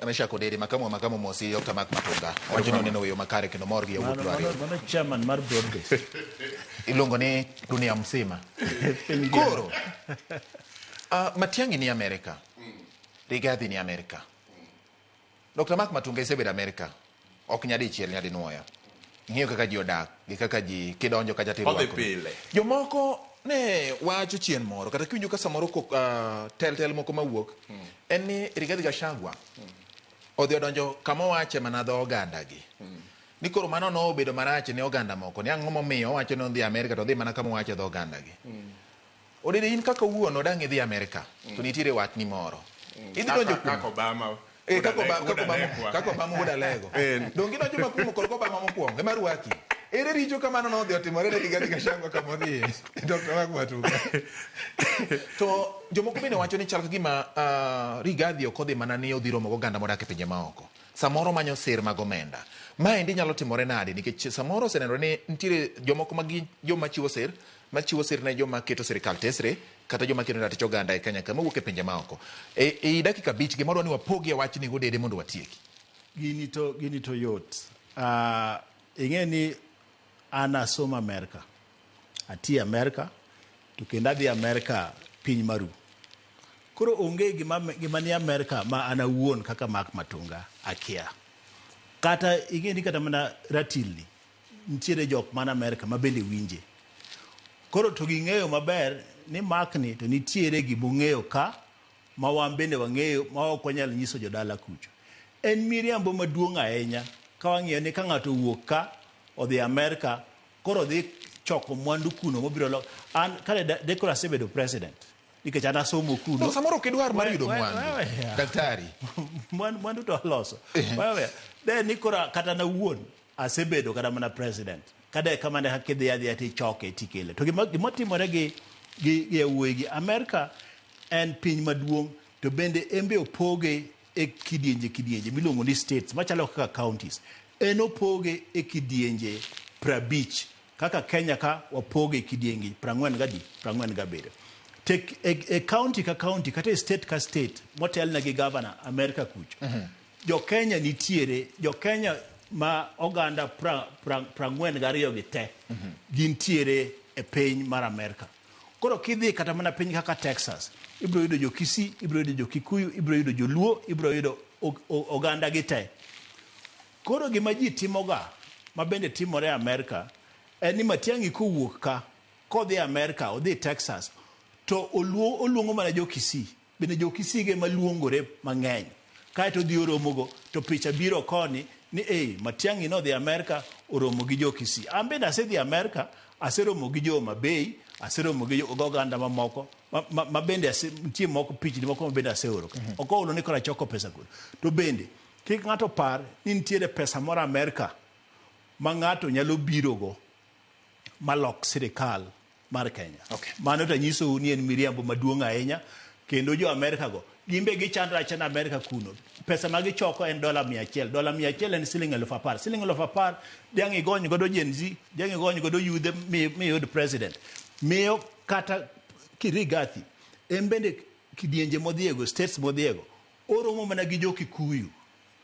Meshack Odede, makamu wa makamu mosi Dr. Mark Matunga. Wacho ni oneno weyo makare kendo mor gi yawuot Mano, Luo ariyo. mano, mano chairman mar broad base. Iluongo ni dunia mzima. Koro, Matiang'i ni Amerika. Rigathi ni Amerika. Dr. Mark Matunga isebedo Amerika. Ok nyadichiel nyadinuoya. Ing'eyo kaka ji odak gi kaka ji kidonjo kacha Odhi tirwako. pile. Jomoko ne wacho chien moro kata kiwinjo ka samoro kok, tel tel moko mawuok en ni Rigathi Gachagua odhi odonjo kama owache mana dho oganda gi. Ni koro mano nobedo marach ne oganda moko. Ni ang'o momiyo owacho ni odhi Amerika to odhi mana kama owache dho oganda gi. Odede in kaka wuon dang' idhi Amerika to nitiere wachni moro. Idhi donjo Kaka, kaka kuno. Obama. Eh, kaka Obama, kaka Obama, Alekwa. kaka Obama wuod Alego. Donge idonjo makumo kod Obama mokwongo ema rwaki. Ere richo kamano nodhi otimore ne Rigathi Gachagua kama odhiye. Dr. Mark Matunga. To jomoko bende wacho ni chal ka gima Rigathi ok odhi mana ni odhi romo goganda modak e pinje maoko. Samoro manyo sir mag omenda. Maendi nyalo timore nade nikech samoro osenenore ni nitiere jomoko ma gin joma chiwo sir, machiwo sir ne joma keto sirikal tesre kata joma keto ratich oganda e Kenya ka mawuok e pinje maoko. E, e dakika 5 gima wadwa ni wapogie wachni godede mondo watieki. Gini to yot. Ing'e ni an asomo Amerka. Ati Amerka to kendo adhi Amerka piny maru. Koro onge gima ni Amerka ma an awuon kaka Mark Matunga akia. Kata ing'e ni kata mana ratil ni nitiere jok man Amerka ma bende winje. Koro to ging'eyo maber ni Mark ni to nitiere gimong'eyo ka ma wan bende wang'eyo ma ok wanyal nyiso jodala kucho. En miriambo maduong' ahinya ka wang'iyo ni ka ng'ato owuok ka odhi Amerka koro odhi choko mwandu kuno mobiro lo an kane dekoro asebedo president nikech an asomo kuno. No, samoro ok idwar mar yudo mwandu. Daktari. Mwandu to aloso. Wewe, de ni koro kata na wuon asebedo kata mana president. Kade kamane kaka idhi adhiya tichoke tikele. To gima timore gi yawuoyi gi Amerka en piny maduong' to bende en be opoge e kidienje kidienje miluongo ni states machalo kaka counties. En opoge e kidienje 50 kaka Kenya ka wapoge e kidienje 47. Tek e county ka county kata e state ka state motelne gi governor Amerka kucho. Jo Kenya nitiere, jo Kenya ma oganda 42 gi te gintiere e piny mar Amerka. Koro kidhi kata mana piny kaka Texas, ibiro yudo jo Kisii, ibiro yudo jo Kikuyu, ibiro yudo jo Luo, ibiro yudo oganda gi te. Koro gima ji timoga ma bende timore e Amerka en ni Matiang'i kowuok ka kodhi Amerka, odhi Texas, to oluongo mana jo Kisii. Bende jo Kisii ge maluongore mang'eny. Kaeto odhi oromogo to picha biro koni ni ei Matiang'i nodhi Amerka oromo gi jo Kisii. An bende asedhi Amerka, aseromo gi jo Homa Bay, aseromo gi oganda mamoko ma bende nitie moko pichni moko ma bende aseoro ka. Ok ohulo ni koro achoko pesa kuno. To bende kik ng'ato par ni nitiere pesa moro Amerka ma ng'ato nyalo birogo malok sirikal mar Kenya. Okay. Mano to anyisou ni en miriambo maduong' ahinya kendo jo Amerka go gin be gichandre achanda Amerka kuno. Pesa ma gichoko en $100. $100 en siling 10,000. Siling 10,000 diang' igony godo Gen Z, diang' igony godo yudhe miyud president. Miyo kata Kirigathi en bende kidienje modhiego, states modhiego, oromo mana gi jo Kikuyu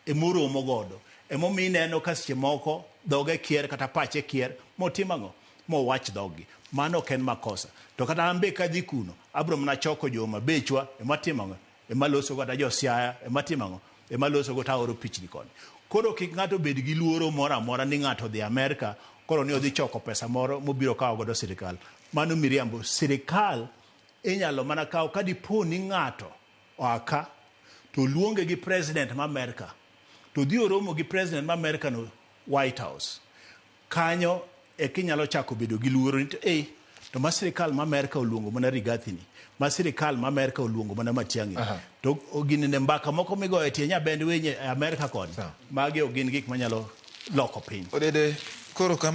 emoromo godo. Emomiyo ineno ka seche moko dhoge kier kata pache kier motim ang'o? Mowach dhoggi. Mano ok en makosa. To kata an be kadhi kuno, abiro mana choko jo Homa Bechwa ema timo ang'o? Ema loso kata jo Siaya ema timo ang'o? Ema loso go taoro pichni koni. Koro kik ng'ato bed gi luoro moro amora ni ng'ato odhi Amerka koro ni odhi choko pesa moro mobiro kawo godo sirikal. Mano miriambo. Sirikal inyalo mana kawo ka dipo ni ng'ato oa ka to oluonge gi president ma Amerka to dhi oromo gi president ma Amerka no White House. Kanyo e kinyalo chako bedo gi luoro ni to to ma sirikal ma Amerka oluongo mana Rigathi ni, ma sirikal ma Amerka oluongo mana Matiang'i. To gini ne mbaka moko migoyo e tie nyabend winy e Amerka koni. Magi ok gin gik manyalo loko piny. Odede koro kama